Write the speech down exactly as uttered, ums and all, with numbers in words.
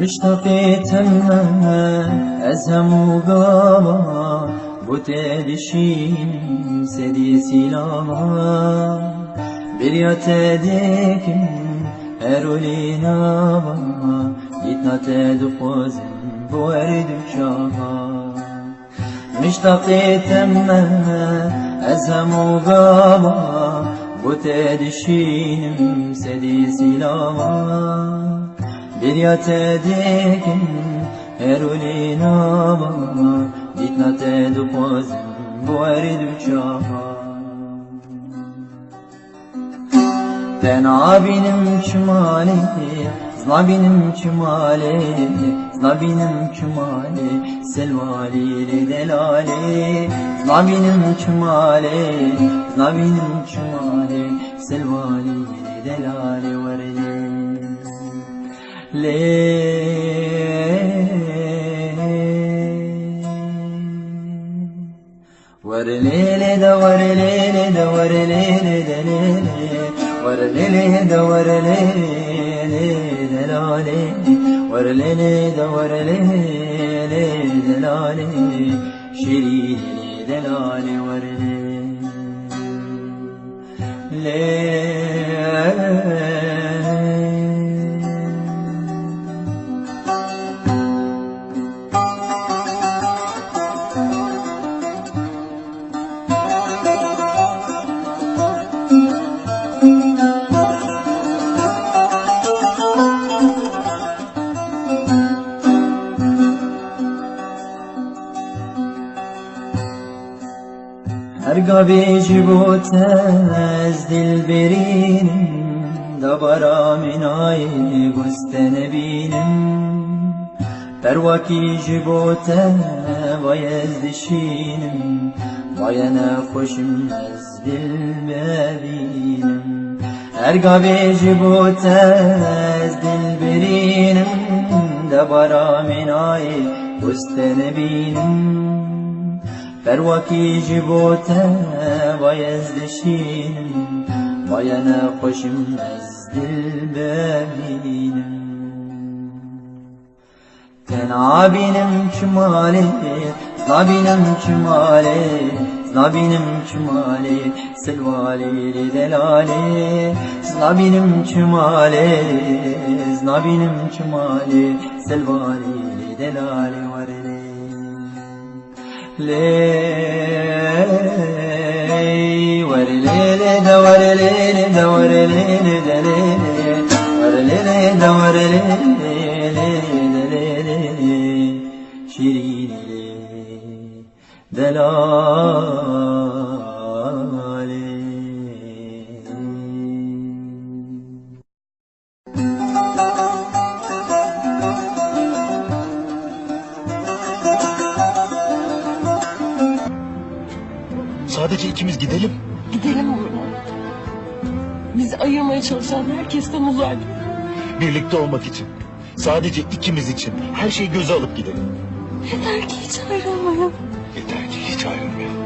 Miştaqê te me, ez hemû gava bo te dişînim sedî sîlava. Bêriya te dikim her olê nava, dîtina te dixwazim bo her du çava. Miştaqê te me, ez hemû gava bo te dişînim sedî sîlava. Bêriya te dikim her olê nava, dîtina te dixwazim bo her du çava. Te nabînim çimalê, ez nabînim çimalê, ez nabînim çimalê, Silvalî lê delalê, ez nabînim çimalê, ez nabînim çimalê, Silvalî lê delalê, were lê. Lê. Were lê lê de, were lê lê de, were lê lê de lê lê. Were lê lê de, were lê lê de la lê. Were lê lê de, were lê lê de la lê. Şîrînê lê de la lê, were lê. Lê. Her gavê ji bo te ez dilberînim, dabara min nayê, goz te nebînim. Perwakî ji bo te vay ez dişînim, vaye nexweşim ez dil bebînim. Her gavê ji bo te ez dilberînim, dabara min nayê, goz te nebînim. Perwakî ji bo te vay ez dişînim, vaye nexweşim ez dil bebînim. Te nabînim çimalê, nabînim çimalê, nabînim çimalê, Silvalî lê delalê. Nabînim çimalê, nabînim çimalê, Silvalî lê delalê, were lê. Lê, were lê lê de, were lê lê de, were lê lê de lê lê. Were lê lê de, were lê lê de lê lê. Şîrînê lê, delalê. Sadece ikimiz gidelim. Gidelim oğlum. Bizi ayırmaya çalışan herkesten uzak. Birlikte olmak için. Sadece ikimiz için. Her şeyi göze alıp gidelim. Yeter ki hiç ayrılmayalım. Yeter ki hiç ayrılmayalım.